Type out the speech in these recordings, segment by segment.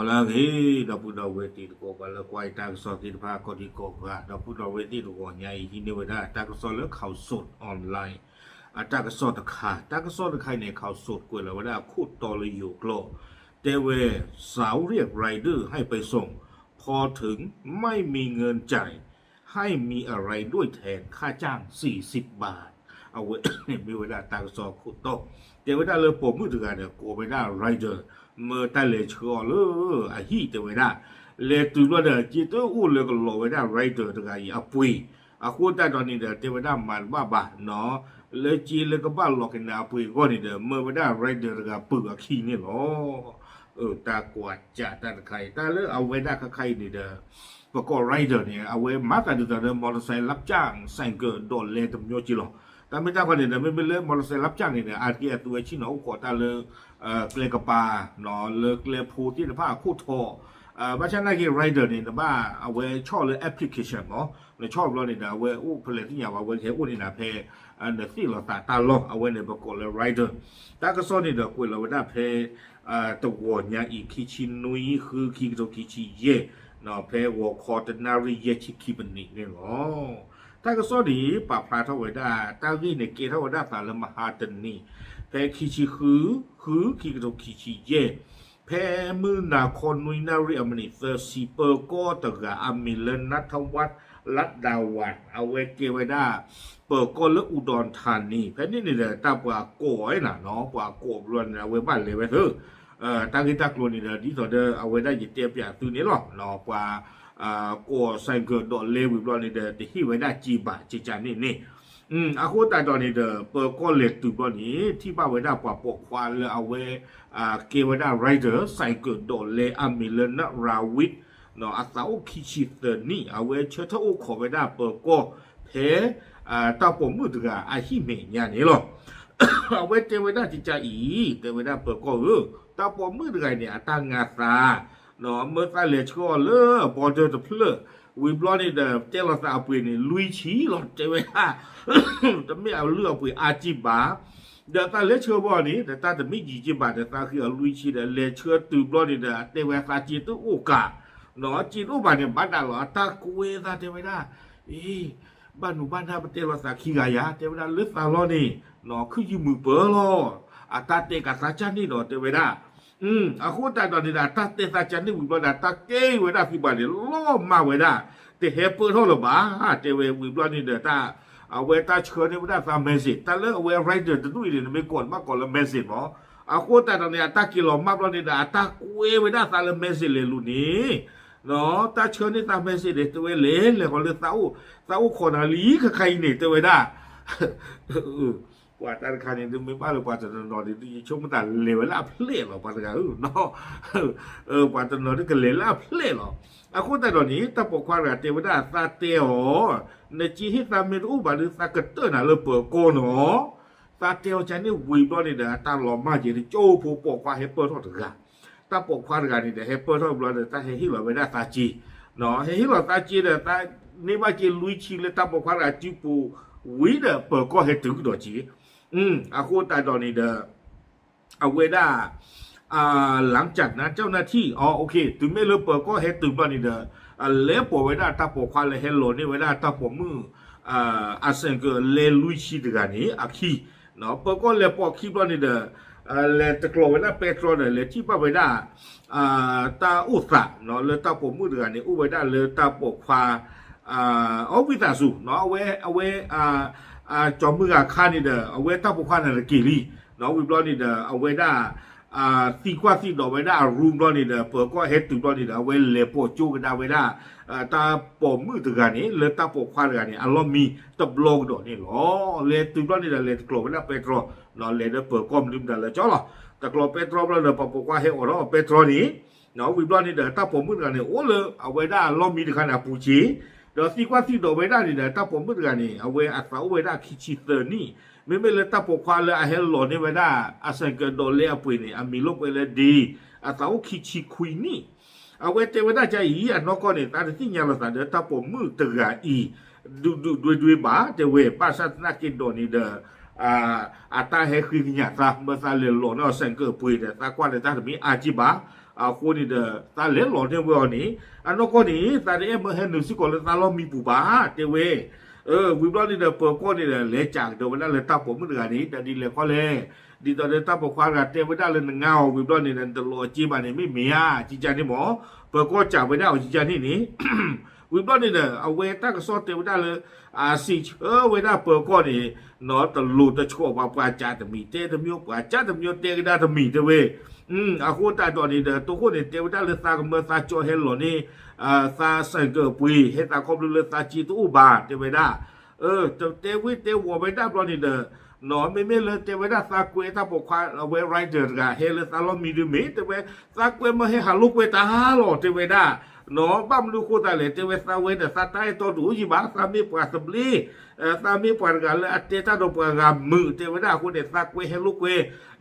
လၢအဂ့ၤ ဒီပုၢ်ဒီဝဲၢ်သ့ၣ်တဖၣ် ပှၤလၢကွၢ်တၢ်ကစီၣ်သ့ၣ်တဖၣ် ကိးဒံကိးဂၤ ဒီပုၢ်ဒီဝဲၢ်သ့ၣ်တဂီၤညါအံၤ ဟံးန့ၢ်ဝဲဒၣ်တၢ်ကစီၣ်လၢ Khaosod Online အတၢ်ကစီၣ်တခါ, တၢ်ကစီၣ်တခါအံၤန့ၣ် Khaosod ကွဲးလီၤဝဲဒၣ်အခိၣ်တီလၢယိၤကျိာ် တဲဝဲ สาวเรียก rider ให้ไปส่ง พอถึงไม่มีเงินจ่าย ให้มีอะไรด้วยแทนค่าจ้าง สี่สิบบาท အဝဲန့ၣ်မ့ၢ်ဝဲဒၣ်တၢ်ကစီၣ်အခိၣ်တီ, တဲဝဲဒၣ်လၢပိာ်မုၣ်တဂၤဒီး ကိးဝဲဒၣ် rider မၢတၢ်လဲၤဆှၢအီၤလၢအဟံၣ်တဲဝဲဒၣ်, လဲၤတုၤဘျီဒီး စ့တအိၣ်လၢကလီၤဝဲဒၣ် rider တဂၤအံၤအပှ့ၤ, အဃိသတးဒီးန့ၣ်ဒီး တဲဝဲဒၣ်မၤတဘၣ်ဘၣ်နီၤ, လၢစ့လၢကဘၣ်လီၤက့ၤနၤအပှ့ၤအဂီၢ်န့ၣ်ဒီး မၢဝဲဒၣ် rider တဂၤပုၢ်အခံန့ၣ်လီၤ. တၢ်ကွၢ်ကၢ်တၢ်တခါအံၤ တၢ်လၢအဝဲဒၣ်ခါခါအံၤန့ၣ်ဒီး ပကိး rider န့ၣ် အဝဲမၤသးဒ်သိးဒီး မီတီစဲးလးပၠၣ် ဆိုင်ကယ် ဒီးလဲၤတမျိုးက့လီၤ. တၢ်မ့ၢ်တၢ်ခီန့ၣ်ဒီး မ့မ့ၢ်လၢ မီတီစဲးလးပၠၣ်န့ၣ်ဒီး အါတက့ၢ်အသုဝဲဆ့ၣ်နီၤအိၣ်ခိးတၢ်လၢ ကျဲကပၤ လၢကျဲဖိသ့ၣ်တဖၣ်အခိၣ်ထီ, ဘၣ်ဆၣ်နာ်က့ rider န့ၣ် နဘၣ်အဝဲဆီၣ်လၢ application မး, နဆီၣ်ဘျီန့ၣ်ဒီး အဝဲအိၣ်ဖဲလဲၣ်သ့ၣ်ညါဘၣ် အဝဲကဟဲအိၣ်န့ၢ်နၤဖဲ နသ့ၣ်လီၤသးတၢ်လီၢ် အဝဲန့ၣ်ပကိးလၢ rider. တၢ်ကစီၣ်န့ၣ်ဒီးကွဲးလီၤဝဲဒၣ်ဖဲ တဂီၤညါအံၤ ခံဆံနွံ ဃု ခံကထိခံဆံယဲၢ်, ဖဲဂီၤခီတနၣ်ရံၣ်ယဲၢ်ဆံခံပနံးန့ၣ်လီၤ. တၢ်ကစီၣ်န့ၣ် ပာ်ဖျါထီၣ်ဝဲဒၣ် တၢ်ဂ့ၢ်န့ၣ်ကဲထီၣ်ဝဲဒၣ်သးလၢမဟါတနံၤ ဖဲခံဆံဃု ဃု ခံကထိခံဆံယဲၢ်, ဖဲမုၢ်နၤခီနွံနၣ်ရံၣ်အမံးနံးသၢဆံ ပၢၤကီၢ်တဂၤအမံၤလၢ နါထဝၣ် လၢဒၤဝၣ် အဝဲကဲဝဲဒၣ် ပၢၤကီၢ်လၢအူဒွန်ထါနံၤ ဖဲန့ၣ်န့ၣ်ဒီး တၢ်ပှၤကိးဝဲနၤနီၤ ပှၤကိးဘျီန့ၣ် အဝဲဘၣ်လဲၤဝဲသ့ တၢ်ဂ့ၢ်တၢ်ကျိၤန့ၣ်ဒီး ဒ်သိးဒီးအဝဲဒၣ်ယတဲပၠးသုန့ၣ်လီၤ. ပှၤ ကိး ဆိုင်ကယ် ဒီးလဲၤဝံၤဘျီန့ၣ်ဒီး တဟ့ၣ်ဝဲဒၣ်စ့ဘၣ် ကကန့ၣ်န့ၣ်, အဃိသတးဒီးန့ၣ်ဒီး ပၢၤကီၢ်လဲၤတုၤဘျီန့ၣ် ထံၣ်ဘၣ်ဝဲဒၣ်ပှၤပိာ်ခွါလၢအဝဲ ကဲဝဲဒၣ် rider ဆိုင်ကယ် ဒီးလဲၤအမံၤလၢ နရၤဝံး အသးအိၣ်ခံဆံသၢနံၣ် အဝဲဆၢထၢၣ်အိၣ်ခိးဝဲဒၣ်ပၢၤကီၢ်ဖဲ တၢ်ပိာ်မုၣ်တဂၤအဟံၣ်မဲာ်ညါန့ၣ်လီၤ. အဝဲတဲဝဲဒၣ်ကကအံၤ တဲဝဲဒၣ်ပၢၤကီၢ်ဧၢ, တၢ်ပိာ်မုၣ်တဂၤအံၤန့ၣ် အတၢ်ငါသး မၢသးလဲၤဆှၢအီၤလၢ border တဖျၢၣ် ဝံၤဘျီန့ၣ်ဒီး တဲလီၤသးအပှ့ၤန့ၣ် လွံၢ်ဆံလီၤ တဲဝဲဒၣ် တမ့ၢ်အလုၢ်အပှ့ၤအါကံၢ်ဘၣ်, ဒီးသးလဲၤဆှၢဘီန့ၣ် ဒီးတၢ်တမ့ၢ်ယံာ်ကံၢ်ဘၣ်ဒီး သးဃ့အီၤလွံၢ်ဆံဒီး လဲၤဆှၢတုၤဘျီန့ၣ်ဒီး အတဲဝဲသးစ့တအိၣ်ကး, စ့တအိၣ်ဘၣ်န့ၣ် ဘၣ်ဒၣ်လီၤ အတၢ်ကွဲသးတဲဝဲဒၣ်, အ့ ဘၣ်နုာ်ဘၣ်နၢ်ပတဲလီၤသးခံဂၤယၤ တဲဝဲဒၣ်လၢသးလီၤန့ၣ် ခုယုၢ်မုာ်ပၢၤလီၤ, အတၢ်တဲကးသးကန့ၣ်ဒီးတဲဝဲဒၣ် အဃိသတးဒီးန့ၣ်ဒီး အတၢ်တဲသးကန့ၣ်ဝံၤဘျီဒီး တၢ်ကဲဝဲဒၣ်သုဘၣ်န့ၣ် လီၤမၢ်ဝဲဒၣ်, တဟဲပၢၢ်ထီၣ်လၢၤဘၣ်, တဲဝဲဝံၤဘျီန့ၣ်ဒီး တၢ် အဝဲတၢ်ဆှၢန့ၢ်ဝဲဒၣ်သး message တၢ်လၢအဝဲ rider တဒူၣ်အံၤန့ၣ် နမ့ၢ်ကိးနဘၣ်ကိးလၢ message မး, အဃိသတးဒီးန့ၣ် အတၢ်က့ၤလီၤမၢ်ဘျီန့ၣ်ဒီး အတၢ်ကွဲဝဲဒၣ်သးလၢ message လဲၤလူၤန့ၣ် တၢ်ဆှၢန့ၢ်သး message န့ၣ် တဲဝဲလဲၤလဲၤဃီၤလၢ သးအိၣ်ခိးနၤလံ ခဲခါအံၤန့ၣ် တဲဝဲဒၣ် ပှၤတၢ်တခါန့ၣ် ဒ်မ့ၢ်ဘၣ်လၢပှၤတနီၤနီၤန့ၣ် ယဆိကမိၣ်သးလဲၤဝဲလၢအဖျဲၣ်လီၤ ပှၤတဂၤဧၢ, ပှၤတနီၤဒ်ကလဲၤလၢအဖျဲၣ်လီၤ. အဃိသတးဒီးန့ၣ် တၢ်ပိာ်ခွါတဂၤတဲဝဲဒၣ် သးတဲအီၤ, နစ့ဟ့ၣ်သးမ့ၢ်တအိၣ်ဘၣ်ဒီး သးကတၢၢ်နၤလၢပၢၤကီၢ်နီၤ. သးတဲအီၤကန့ၣ်ဝံၤဘျီန့ၣ်ဒီး တၢ်လီၤမၢ်က့ၤတကၠိဖိပိာ်ခွါဟဲပၢၢ်ထီၣ်တဂၤ တၢ်ပိာ်ခွါတဂၤန့ၣ်ဒီး ဟဲပၢၢ်ထီၣ်ဘျီဒီး တၢ်ဟဲဟ့ၣ်လီၤဝဲဒၣ်သးစ့, ဟဲဟ့ၣ်လီၤသးစ့ဒီး သးန့ၢ်ဘၣ်စ့လွံၢ်ဆံလၢတၢ်ပိာ်ခွါတဂၤစုပူၤဝံၤဒီး ပၢၤကီၢ်ဟဲတုၤကဒီးစ့, အဃိသတးဒီးန့ၣ်ဒီး အဝဲဒၣ် လၢကၠးနါကၠီၣ်နၢ်ထံၣ် အ တုၤမ့ၢ်လၢပၢၤကီၢ်ဟဲတုၤဘျီန့ၣ်ဒီး အလဲၤပိာ်ဝဲဒၣ်တၢ်ပိာ်ခွါလၢဟဲလီၤန့ၢ်ဝဲဒၣ်တၢ်ပိာ်မုၣ် အဆိုင်ကယ် လဲလွံၢ်ဆံတဂၤန့ၣ်အခံ, ပၢၤကီၢ်လဲၤပိာ်ခံဘျီန့ၣ်ဒီး လဲၤတကျိးဝဲဒၣ်ပဲတြီဒီး လဲၤထံၣ်ဘၣ်ဝဲဒၣ် တၢ်အိၣ်သးလၢတၢ်ပိာ်မုၣ်တဂၤန့ၣ် အိၣ်ဝဲဒၣ်လၢတၢ်ပိာ်ခွါ အဝံသးစူၤ အဝဲ အဝဲ ကၠီၤမုၢ်ဂၤခါန့ၣ်ဒီး အဝဲတၢ်ပိာ်ခွါန့ၣ်တက့ၤလံ, ဝံၤဘျီန့ၣ်ဒီး အဝဲဒၣ် သံကွၢ်သံဒိးဝဲဒၣ်အရူဘျီန့ၣ်ဒီး ပၢၤကီၢ်ဟဲတုၤဘျီန့ၣ်ဒီး အဝဲလဲၤပိာ်ကၠိကဒါဝဲဒၣ် တၢ်ပိာ်မုၣ်တဂၤန့ၣ် လၢတၢ်ပိာ်ခွါတဂၤန့ၣ် အလီၢ်မံတဘျီကဒီးန့ၣ်လီၤ. လဲၤတုၤဘျီန့ၣ်ဒီး လဲၤတကျိးဝဲဒၣ်ပဲတြီ လဲၤဒီးပၢၤကီၢ်မနုၤမတၤလၢကၠီလီၤ. တကျိးပဲတြီဘျီဒီး ပှၤပိာ်ခွါဟဲအိးထီၣ်ပဲတြီန့ၣ် ဝံၤဘျီန့ၣ်ဒီး တၢ်ပိာ်မုၣ်တဂၤန့ၣ် အိၣ်လၢအဝဲဒၣ်အလီၢ်မံတခါန့ၣ်အပူၤစ့, ဒီးသံကွၢ်သံဒိးဝဲဒၣ်န့ၣ်ဒီး တၢ်ပိာ်မုၣ်တဂၤန့ၣ် အဝဲအသးအိၣ်ဝဲဒၣ်ခံဆံသၢနံၣ်, မ့မ့ၢ်လၢတၢ်ပိာ်ခွါလၢအဟဲလီၤန့ၢ်ဝဲဒၣ် အဆိုင်ကယ် ဒီးလဲအပှ့ၤန့ၣ် အမံၤလိာ်ကွဲလၢဒ့, အသးအိၣ်ခံဆံခွံနံၣ်, အဝဲတဲဝဲဒၣ်ကအံၤ အနီၢ်ကီၢ်န့ၣ် သးတသ့ၣ်ညါလိာ်သးဒီးတၢ်ပိာ်မုၣ်တဂၤအံၤ ဒုၣ်ဒုၣ်ဒွဲဒွဲဘၣ် တဲဝဲ ဘၣ်ဆၣ်သနာ်က့ဒီးန့ၣ်ဒီး အတၢ်ဟဲဃ့ကညးသး မၢသးလဲၤလီၤန့ၢ်အဆိုင်ကယ်ပှ့ၤဒီး သးကွၢ်ဒီးတၢ်တမ့ၢ်အါကံၢ်ဘၣ်, အဃိန့ၣ်ဒီး သးလဲၤလီၤန့ၢ်ဝဲအီၤန့ၣ် အနီၢ်ကီၢ်န့ၣ် သးတအဲၣ်မၢဟဲနုာ်စ့ၢ်ကီးလၢသးလီၢ်မံပူၤဘၣ် တဲဝဲ. ဝံၤဘျီန့ၣ်ဒီး ပၢၤကီၢ်န့ၣ်ဒီး လဲၤစံးကဒီးဝဲဒၣ်လၢတၢ်ပိာ်မုၣ်တဂၤန့ၣ် တၢ်ဒ်လဲၣ်ခီလဲၣ်, ဒ်သိးဒီးတၢ်ပိာ်ခွါတဂၤတဲဝဲဒၣ်လၢနငါအီၤ ဝံၤဘျီန့ၣ်ဒီး နတလီၤအစ့ဘၣ်န့ၣ် မ့ၢ်မ့ၢ်ဧါ ကကန့ၣ်မ့ၢ် ပၢၤကီၢ်စံးဝဲဒၣ်အီၤကကန့ၣ်န့ၣ် ဝံၤဘျီန့ၣ်ဒီး အဝဲတၢ်ကစီၣ်တဲဝဲဒၣ်လၢ အစံးဆၢဝဲဒၣ်ပၢၤကီၢ်န့ၣ် နီၢ်တလိၤတဆှီၣ်ဘၣ် ပှၤစံးတမံၤတဲတမံၤ ပှၤစံးတမံၤတဲကဒါတမံၤ တဲဝဲ. အဃိသတးဒီးန့ၣ်ဒီး တိခိၣ်န့ၣ် တဲဝဲဒၣ်လၢသးကမၢသးကၠီဟဲလီၤန့ၢ် သးစဲးကၢးအပှ့ၤ ဟဲသးခီဖျိလၢသးစ့တအိၣ်ဘၣ် တဲဝဲဒၣ်. တဲဝဲတဲဝီၤဝဲဒၣ်ဘျီန့ၣ်ဒီး နီၢ် မ့မ့ၢ်လၢတဲဝဲဒၣ်သးကွဲတၢ်ပိာ်ခွါ အဝဲ rider တဂၤ ဟဲလၢသးလီၢ်မံဒုမ့ၢ် တဲဝဲ သးကွဲမၢဟဲဟးလိာ်ကွဲတၢ်လီၤ တဲဝဲဒၣ်. နီၢ် ဘၣ်မနုၤဃိသးလဲၣ် တဲဝဲ သးဝဲဒီးသးတၢ်အဲၣ်တီတအိၣ်ယံၤဘၣ် သးမ့ၢ်ပှၤသဘျ့ သးမ့ၢ်ပှၤတဂၤလၢအတဲတၢ်ဒီးပှၤဂၤမုာ် တဲဝဲဒၣ်အဃိန့ၣ် သးကွဲဟဲလိာ်ကွဲ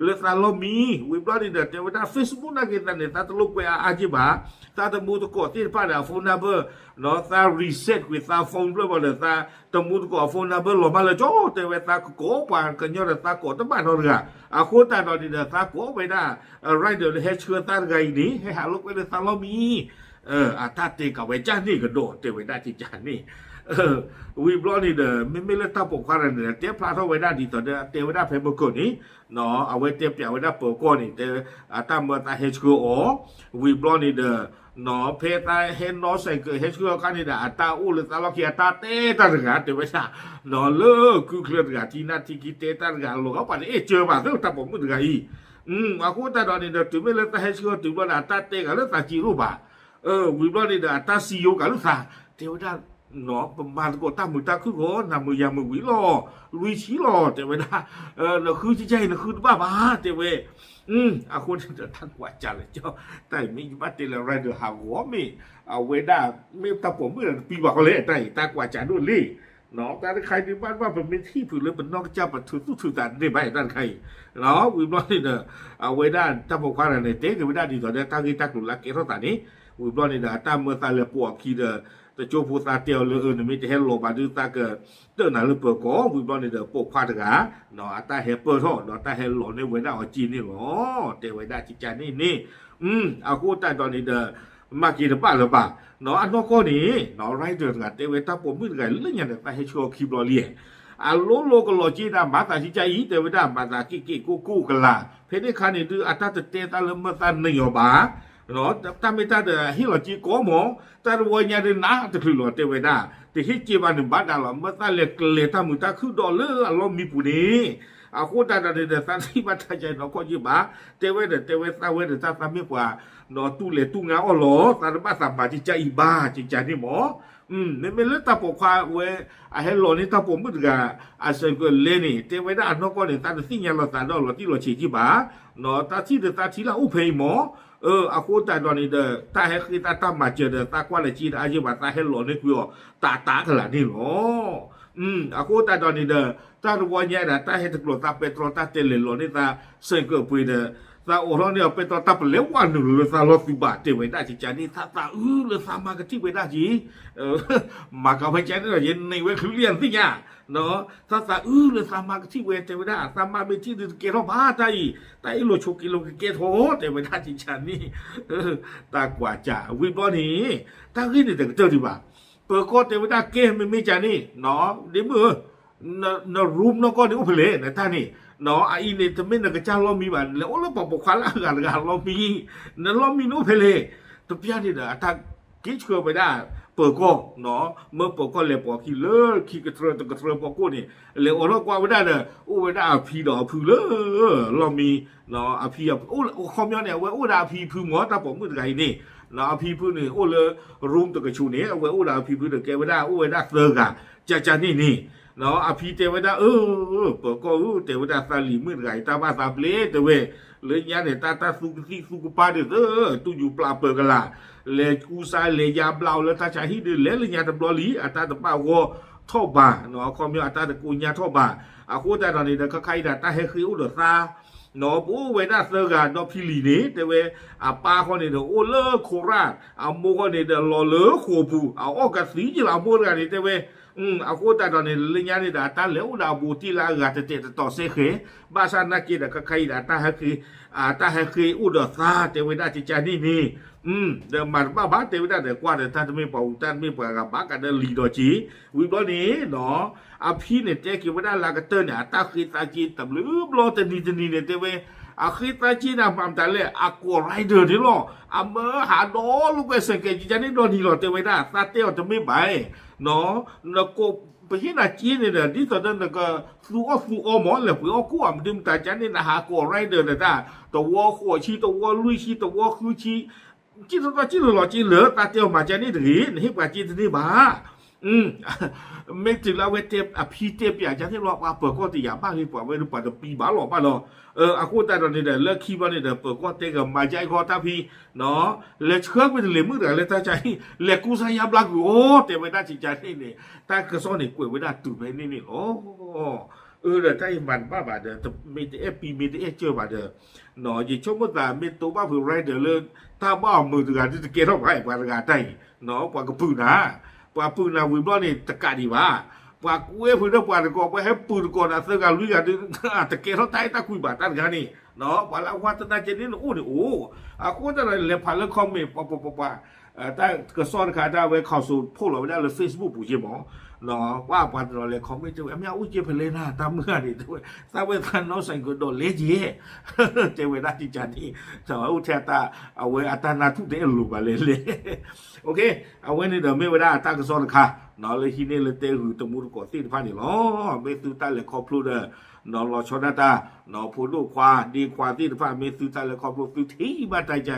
လၢသးလီၢ်မံ ဝံၤဘျီန့ၣ်ဒီး တဲဝဲဒၣ် Facebook နာ်က့ၤသးန့ၣ် သးတလိာ်ကွဲအါအါယံၤဘၣ် သးတမူတကိးသ့ၣ်တဖၣ်ဒီးအ phone number နီၢ် သး reset ကွံာ်သး phone ဖျၢၣ်ဘၣ်ဒီး သးတမူတကိးအ phone number လီၤမၢ်လၢကၠီ တဲဝဲ သးကကိးပှၤကညီဒီးသးကိးတဘၣ်နီတဂၤ အဃိသတးဒီးန့ၣ်ဒီး သးကိးဝဲဒၣ် rider လၢဟဲဆှၢသးတဂၤအံၤန့ၣ် ဟဲဟးလိာ်ကွဲလၢသးလီၢ်မံ အတၢ်တဲကးဝဲကန့ၣ်ကဒီး တဲဝဲဒၣ်ကကန့ၣ် ဝံၤဘျီန့ၣ်ဒီး မ့မ့ၢ်လၢတၢ်ပိာ်ခွါတဂၤန့ၣ်ဒီး တဲဖျါထီၣ်ဝဲဒၣ်ဒ်သိးဒီး တဲဝဲဒၣ်ဖဲမုၢ်ကၢၢ်န့ၣ် အဝဲတဲပျးဝဲဒၣ်ပၢၤကီၢ်န့ၣ် တဲ အတၢ်မၢသးဟဲဆှၢအီၤ ဝံၤဘျီန့ၣ်ဒီး နီၢ် ဖဲသးဟဲနီၢ်စဲးကၢးဟဲဆှၢအခါန့ၣ်ဒီး အတၢ်အိၣ်လၢသးလီၢ်ခံ အတၢ်တဲတၢ်တဂၤ တဲဝဲဒၣ် နီၢ် လၢကုချၢတဂၤ ထံနၢ်ထံခံတဲတၢ်တဂၤ လီၤပှၤတအဲၣ်ကၢဘၣ်သ့ၣ်တၢ်ပိာ်မုၣ်တဂၤအံၤ အဃိသတးဒီးန့ၣ်ဒီး တုၤမ့ၢ်လၢသးဟဲဆှၢတုၤဘျီဒီး အတၢ်တဲဂၤလၢသးစ့တအိၣ်ဘၣ် ဝံၤဘျီန့ၣ်ဒီး အတၢ်စံယိၤကးလၢသး တဲဝဲဒၣ် နီၢ် ပမၤသကိးတၢ်မုာ်တၢ်ခုၣ်ဂီၢ် နၤမုာ်ယၤမုာ်ဝံၤလီၤ လွံၢ်ဆံလီၤ တဲဝဲဒၣ် နဃုကကန့ၣ် နဃုတဘၣ်ဘၣ် တဲဝဲ အဃိန့ၣ်ဒီး တၢ်ကွၢ်စးလၢကၠီ တၢ်အံၤမ့ၢ်ယဘၣ်တဲလၢ rider ဟးဂီၤမ့ၢ် အဝဲဒၣ် မ့ၢ်တၢ်ပိာ်မုၣ်ဒီးတပံၤဘၣ်ဃီလဲၣ် တၢ်အံၤ တၢ်ကွၢ်စးဒိၣ်လံ တၢ်တခါအံၤဒုးဘၣ်ဘၣ် ပမ့ၢ်ထံၣ်ဖုးလၢပနီၢ်ကစၢ် ပထုးသူၣ်ထုးသးန့ၢ်ဘၣ် တၢ်တခါအံၤ ဝံၤဘျီန့ၣ်ဒီး အဝဲဒၣ်တၢ်ပိာ်ခွါတဂၤန့ၣ် တဲက့ၤဝဲဒၣ်ဒ်သိးဒီး တၢ်ဂ့ၢ်တၢ်ကျိၤလၢအကဲထီၣ်သးန့ၣ် ဝံၤဘျီန့ၣ်ဒီး အတၢ်မၢသးလဲၤပိာ်အခံဒီး တကၠိဖိသးတဲအီၤလၢ အၢ နမ့ၢ်တဟဲလီၤဘၣ်ဒုး သးကတၢၢ်နၤလၢပၢၤကီၢ် ဝံၤဘျီန့ၣ်ဒီး ပိာ်ခွါတဂၤ အတၢ်ဟဲပၢၢ်ထီၣ် ဒီးတၢ်ဟဲလီၤန့ၢ်ဝဲဒၣ်အီၤက့န့ၣ်လီၤ တဲဝဲဒၣ်ကကန့ၣ်န့ၣ် အဃိသတးဒီးန့ၣ်ဒီး မၤက့ၤတဘၣ်လၢၤဘၣ် အနီၢ်ကီၢ်န့ၣ် rider တဂၤတဲဝဲ တၢ်ပိာ်မုၣ်တဂၤလၢညါန့ၣ် သးဟဲဆှၢအီၤခံဘျီလံ အလိၤလိၤကလီၤက့ဒၣ် မၤသးကကအံၤ တဲဝဲဒၣ် မၤသးက့ၣ်က့ၣ်ကိၢ်ကိၢ်ကလာ် ဖဲန့ၣ်အခါန့ၣ်ဒုး အတၢ်တတဲသးလၢမၢသးနံၤအီၤဘၣ် တၢ်မ့ၢ်တၢ်ဒီး ဟ့ၣ်လီၤက့ၤကိးမး တၢ်တဝီညါဒုးနးတချုးလီၤ တဲဝဲဒၣ် တဟ့ၣ်က့ၤဘၣ်န့ၣ်ဘၣ်ဒၣ်လီၤ မၢသးလဲၤကျဲၤတၢ်မုာ်တၢ်ခုၣ်ဒီးလၢအလီၢ်မံပူၤန့ၣ် အဃိသတးဒီးန့ၣ်ဒီး သးထံၣ်ဘၣ်တၢ်ကါနီၢ်ကီၢ်က့ဘၣ် တဲဝဲဒီး တဲဝဲသးဝဲဒီးတၢ်သးမ့ၢ်ပှၤ နီၢ် တူၢ်လဲၤတူၢ်ငါအီၣ်လီၤ သးတဘၣ်သးမၤကကအံၤဘၣ် ကကန့ၣ်မး မ့မ့ၢ်လၢတၢ်ပိာ်ခွါဝဲ အဟဲလီၤန့ၢ်တၢ်ပိာ်မုၣ်တဂၤ အစဲးကၢးလဲန့ၣ် တဲဝဲဒၣ်အနီၢ်ကီၢ်န့ၣ် သးတသ့ၣ်ညါလီၤသးဒီးလီၤတံၢ်လီၤဆဲးက့ဘၣ် တၢ်ထံၣ်ဒီးသးထံၣ်လၢအအိၣ်ဖဲအံၤမး အဃိသတးဒီးန့ၣ်ဒီး တၢ်ဟဲဃ့သးတၢ်မၤစၢၤဒီး သးကွၢ်လၢက့တအါယ့ၢ်ဘၣ် သးဟဲလီၤန့ၢ်ကွံာ်အီၤ တးတးကလာ်န့ၣ်လီၤ အဃိသတးဒီးန့ၣ်ဒီး တၢ်တဝီညါဒၣ် တၢ်ဟဲတကျိၤသးပဲတြီ တၢ်တဲလဲၤလီၤန့ၢ်သး စဲးကၢးပှ့ၤဒီး သးအိးထီၣ်န့ၢ်အီၤပဲတြီ တၢ်ပလဲဝဲနုာ်လီၤလၢသးလီၢ်သုးဘၣ် တဲဝဲဒၣ်ကကန့ၣ် သးသးအုးလၢသးမါကထံၣ်ဝဲဒၣ်က့ မၤကၤဝဲကန့ၣ်ဒီး ယန့ၢ်ဝဲချုးလံယသ့ၣ်ညါ သးသးအုးလၢသးမါကထံၣ်ဝဲ တဲဝဲဒၣ် သးမါမ့ၢ်ထံၣ်ဒုးတကဲထီၣ်ဘၣ်တၢ်အံၤ တၢ်အ့ၣ်လိာ်ဆိးက့လိာ်ကကဲထီၣ် တဲဝဲဒၣ်ကကန့ၣ် တၢ်ကွၢ်စး ဝံၤဘျီန့ၣ် တၢ်ဂ့ၢ်န့ၣ်တကတၢၢ်ဒံးဘၣ် ပၢၤကီၢ်တဲဝဲဒၣ်ကဲ မ့မ့ၢ်ကန့ၣ် ဒ့မုၣ်ဧၢ န room နီၢ်ကီၢ်န့ၣ်အိၣ်ဖဲလဲၣ် နတၢ်န့ၣ် အအံၤန့ၣ် တမ့ၢ်နကစၢ်လီၢ်မံဘၣ် နလဲၤအိၣ်လၢပှၤပိာ်ခွါလၢအဂၤတဂၤလီၢ်မံ နလီၢ်မံန့ၣ်အိၣ်ဖဲလဲၣ် တပျၢ်န့ၣ်ဒီး အတၢ်က့ၤဆှၢဝဲဒၣ် ပၢၤကီၢ် မၢပၢၤကီၢ်လဲၤပိာ်အခံလၢခံကတြၢတကတြၢဖီခိၣ်န့ၣ် လဲၤအိးထီၣ်ကွၢ်ဝဲဒၣ်ဒီး အိၣ်ဝဲဒၣ်အဖံဒီးအဖုလၢ လီၢ်မံ အဖံ အခီပညီန့ၣ် အဝဲအိၣ်ဒၣ်အဖံဖုမး တၢ်ပိာ်မုၣ်တဂၤအံၤန့ၣ် အဖံဖုန့ၣ် အိၣ်လၢ room တကဆူးန့ၣ် အဝဲအိၣ်ဒီးအဖံဖုဒီးကဲဝဲဒၣ် အိၣ်ဝဲဒၣ်သၢဂၤ ကကန့ၣ်န့ၣ် အဖံတဲဝဲဒၣ် အၢ ပၢၤကီၢ်ဧၢ တဲဝဲဒၣ် သးလံၤမုၣ်တဂၤအံၤ တၢ်ဘၣ်သးဘျ့ တဲဝဲ လၢညါန့ၣ် တၢ်တၢ်သူကသံၣ်သူကပၢ်ဒ်သိး တူၢ်ယူၤပျးပၢၤကလာ် လဲၤကူစါလဲၤယါဘျါအီၤလၢတၢ်ဆါဟံၣ်ဒုး လဲၤလၢညါတဘျီလံ အတၢ်တဘၣ်ဂီၢ်ထီၣ်ဘၣ် အခီပညီအတၢ်တကိညါထီၣ်ဘၣ် အဃိသတးဒီးန့ၣ်ဒီး ခါခါအံၤဒၣ် တၢ်ဟဲဃ့အိၣ်ဒီးသး ပအိၣ်ဝဲဒၣ်သၢဂၤဒီဖံလံၤန့ၣ် တဲဝဲ အပၢ်ဃီန့ၣ်ဒီး အိၣ်လၢခိရၣ် အမိၢ်ဃီန့ၣ်ဒီး လီၤလၢဃိာ်ပူၤ အအီၣ်ကသံယ့လီၤ အမိၢ်တဂၤန့ၣ် တဲဝဲ အဃိသတးဒီးန့ၣ် လၢညါန့ၣ်ဒီး အတၢ်လဲၤအိၣ်ဒီးအဘူးတံၢ်လၢအဂၤတတဲာ်တတီၤစဲဃဲၤ, ဘၣ်ဆၣ်နာ်က့ဒီး ခဲခါအံၤဒီး အတၢ်ဟဲဃ့ၢ်, အတၢ်ဟဲဃ့ၢ်အိၣ်ဒီးသး တဲဝဲဒၣ်ကကန့ၣ်န့ၣ်, ဒီးမၤတဘၣ်ဘၣ် တဲဝဲဒၣ်ဒီး ကွၢ်ဒီးတၢ်တမ့ၢ်ပှၤအူ တၢ်တမ့ၢ်ပှၤဂၤ ဘၣ်ကဒီးလံာ်ဒီးက့ၤ, ဝံၤဘျီန့ၣ် အဖံန့ၣ်တဲက့ၤဝဲဒၣ်လၢအကတၢၢ်န့ၣ် အတၢ်ဃ့သးက့ၤတဘျုးဘျီတနံၤတနံၤန့ၣ် တဲဝဲ အဃ့သးက့ၤန့ၣ် မၤမတၤလဲၣ် အကိး rider န့ၣ်လီၤ. အမၢဟးဒီးလိာ်ကွဲ စဲးကဲး ကကန့ၣ်ဒီနံၤလီၤ တဲဝဲဒၣ် သးတဲအီၤတမ့ၢ်ဘၣ်, နကိး ပဟ့ၣ်နၤက့ၤန့ၣ်ဒီး ဒ်သိးဒီးနကသူအီၣ်သူအီမး လဲၤပှ့ၤအီၣ်ကိၣ် အမဒုမတၤကန့ၣ် နဟးကိး rider န့ၣ်တၢ် တဝီဃိးဆံ တဝီလွံၢ်ဆံ တဝီဃုဆံ က့ၤထီၣ်ထီၣ်က့ၤလၢာ်လီၤက့ၤလၢာ် သးတဲအီၤမၤကန့ၣ်တဂ့ၤ နဟ့ၣ်ပှၤက့ၤတန့ၢ်ဘၣ် မ့ၢ်တုၤလၢအဝဲတဲ အဖံတဲပၠးကန့ၣ်လီၤ ပှၤပၢၤကီၢ်တယာ်ဘၣ်ဂ့ၤ ပှၤဝဲဒၣ်ပှၤတပံဘၣ်လီၤဘၣ်ဒီး အဃိသတးဒီးန့ၣ်ဒီး လၢခံဘျီန့ၣ်ဒီး ပၢၤကီၢ်တဲကမၤကၢအံၤခီတၢ်ဖံ လဲၤဆှၢကွံာ်တလ့ၢ်မုၣ်တဂၤလၢတၢ်ကၢအံၤ လဲၤကူစါယါဘျါကွံာ်အီၤ တဲဝဲဒၣ်ကကန့ၣ်န့ၣ် တၢ်ကစီၣ်န့ၣ်ကွဲးဝဲဒၣ်တုၤဖဲန့ၣ်န့ၣ်လီၤ. အၢ ဒီးတၢ်အံၤမၤတဘၣ်ဘၣ်ဒီး မ့ၢ်တအဲၣ်ပံမ့ၢ်တအဲၣ်ကၢဘၣ်ဒီး ယဆိကမိၣ်သးမ့ၢ်တိဘၣ်ဖုး rider လၢ တၢ်ဘၣ်အီၤမုာ်တဂၤဒုးတကဲထီၣ်ဘၣ် ပှၤတဂၤတၢ်အံၤ ပှၤကပုာ်နၤ ပှၤပုာ်နၤဝံၤဘျီန့ၣ် တကးဒံးဘၣ် ပှၤကွဲဖုးဒီးပှၤတကီး ပှၤဟဲပုာ်တကီးနၤသၢဂၤလွံၢ်ဂၤဒုး တကဲထီၣ်တၢ်အဲၣ်တၢ်ကွံဘၣ်တၢ်တဂၤန့ၣ် ပှၤလၢအဝါသနာ်က့န့ၣ်နအိၣ်န့ၣ်အိၣ် အဃိသတးဒီးလဲၤဖးလၢ comment ပှၤပှၤပှၤပှၤ တၢ်ကစီၣ်တခါ တၢ်အဝဲ ခီၣ်စိး post လီၤဝဲဒၣ်လၢ Facebook ပူၤက့မး ပှၤပှၤတနီၤလဲၤ comment တဲဝဲ အမ့ၢ်အအိၣ်က့ဖဲလဲၣ်နၤ တၢ်မုၢ်ဂၤန့ၣ် တဲဝဲ သးဝဲသးနီၢ်စဲးကဒီးလဲက့ၤ တဲဝဲဒၣ်ကကန့ၣ် အိၣ်ထဲအတၢ် အဝဲအတၢ်နၢ်ထူၣ်တအဲၣ်လိာ်ဘၣ်လဲၣ်လဲၣ် အဝဲန့ၣ်ဒီးမ့ၢ်ဝဲဒၣ်အတၢ်ကစီၣ်တခါ လၢဟံးန့ၢ်လၢတဲဂုာ်တမူတကိးသ့ၣ်တဖၣ်န့ၣ်လီၤ. မ့ၢ်သုတၢ်လဲၤခီဖျိဒီး လီၤဆီဒၣ်တၢ် ဖိဒိၣ်ခွါ ဒ့ခွါသ့ၣ်တဖၣ် မ့ၢ်သုတၢ်လဲၤခီဖျိ သုထံၣ်ဘၣ်တၢ်က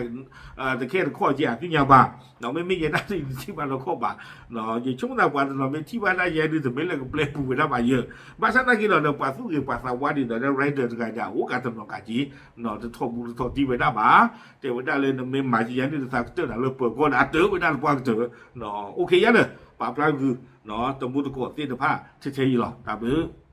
တခဲတခီၣ်က့ အသ့ၣ်ညါဘၣ် မ့မ့ၢ်ယဲဒၣ်န့ၣ် ယထံၣ်ဘၣ်နီၢ်ခီၣ်ဘၣ် ယဆိကမိၣ်သးပှၤတနီၤမ့ၢ်ထံၣ်ဘၣ်ဒၣ်ယဲဒုး တမ့ၢ်လၢကပျဲပူၤဝဲဒၣ်ဘၣ်ယဲ ဘၣ်ဆၣ်သနာ်က့ဒီး ပှၤသူၣ်ဂ့ၤပှၤသးဝါဒ်သိးဒီး rider တဂၤဒီး အအိၣ်ကးတနီၤကးက့ တထီၣ်ဘူးတထီၣ်တံၢ်ဝဲဒၣ်ဘၣ် တဲဝဲဒၣ်လၢနမ့ၢ်မၤယဲယၤန့ၣ် နသးကတၢၢ်နၤလၢပၢၤကီၢ်န့ၣ် အတၢၢ်ဝဲဒၣ်လၢပှၤကတၢၢ် အိၣ်ခ့ယါလၢ ပာ်ဖျါဂုာ် တမူတကိးသ့ၣ်တဖၣ် ထဲထဲအံၤလီၤ တၢ်ဘျုး